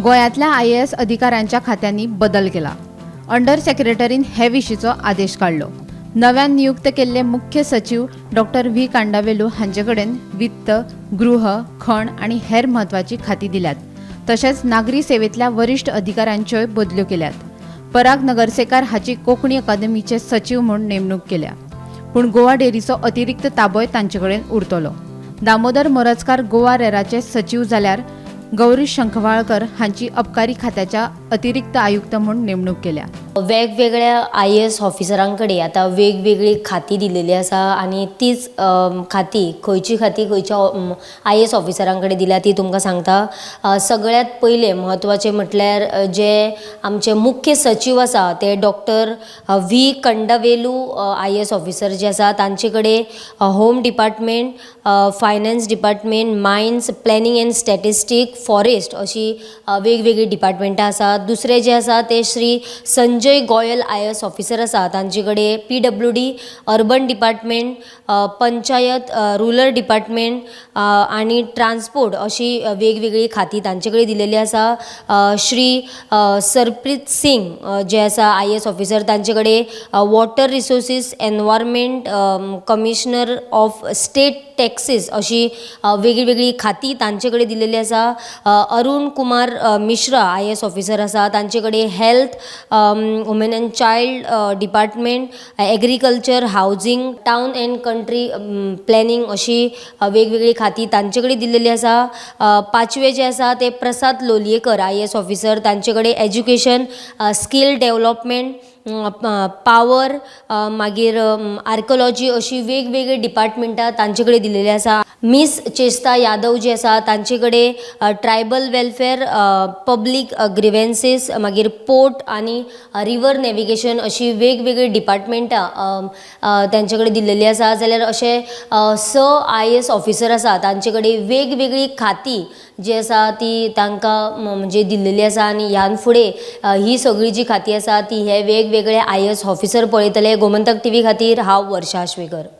गोंयांतल्या आयएएस अधिकाऱ्यांच्या खात्यांनी बदल केला. अंडर सेक्रेटरीन हे विशींचो आदेश काडलो. नव्यान नियुक्त केल्ले मुख्य सचीव डॉक्टर व्ही कांडावेलू हांचे कडेन वित्त, गृह, खण आनी हेर म्हत्वाची खातीं दिल्यात. तशेंच नागरी सेवेंतल्या वरिश्ठ अधिकाऱ्यांच्योय बदल्यो केल्यात. पराग नगरसेकार हाची कोंकणी अकादमीचे सचीव म्हूण नेमणूक केल्या, पूण गोवा डेरीचो अतिरिक्त ताबोय तांचे कडेन उरतलो. दामोदर मोरजकार गोवा रेराचे सचीव जाल्यार गौरी शंखवाळकर हांची अबकारी खात्याच्या अतिरिक्त आयुक्त म्हूण नेमणूक केल्या. वेगवेगळ्या आयएएस ऑफिसरां कडेन आतां वेगवेगळी खातीं दिलेली आसा आनी तीच खातीं, खंयची खातीं खंयच्या आयएएस ऑफिसरां कडेन दिल्या ती तुमकां सांगता. सगळ्यांत पयलें म्हत्वाचें म्हटल्यार जे आमचे मुख्य सचीव आसा ते डॉक्टर व्ही कंडवेलू आयएएस ऑफिसर जे आसा, तांचे कडेन home department, finance department, mines, planning and statistic, forest अशी वेगवेगळीं डिपार्टमेंटां आसा. दुसरे जे आसा ते श्री संजय गोयल आयएएस ऑफिसर आसा. तांचे कडेन PWD, urban department, panchayat, rural department आनी ट्रान्सपोर्ट अशी वेगवेगळीं खातीं तांचे कडेन दिलेली आसा. श्री सरप्रीत सिंग जे आसा आयएएस ऑफिसर, तांचे कडेन water resources, environment, commissioner of state taxes अशी वेगळी वेगळी खातीं तांचे कडेन दिलेली आसा. अरुण कुमार मिश्रा आयएएस ऑफिसर आसा. तांचे कडेन health, women and child department, agriculture, housing, town and country planning अशी वेगवेगळी खातीं तांचे कडेन दिलेली आसा. पांचवे जे आसा ते प्रसाद लोलयेकर आयएएस ऑफिसर. तांचे कडेन एज्युकेशन, स्कील डेवलपमेंट, पावर, मागीर आर्किओलॉजी अशी वेगवेगळी डिपार्टमेंटां तांचे कडेन दिलेली आसा. मीस चेस्ता यादव जे आसा, तांचे कडेन ट्रायबल वेलफेअर, पब्लीक ग्रिवेन्सीस, मागीर पोर्ट आनी रिवर नॅविगेशन अशी वेगवेगळी डिपार्टमेंटां तांचे कडेन दिलेली आसा. जाल्यार अशे स आयएएस ऑफिसर आसा, तांचे कडेन वेगवेगळी खातीं जी आसा ती तांकां म्हणजे दिल्लेली आसा आनी ह्यान फुडें ही सगळी जी खातीं आसा ती हे वेगवेगळे आयएएस ऑफिसर पळयतले. गोमंतक टीव्ही खातीर हांव वर्षा आश्वेकर.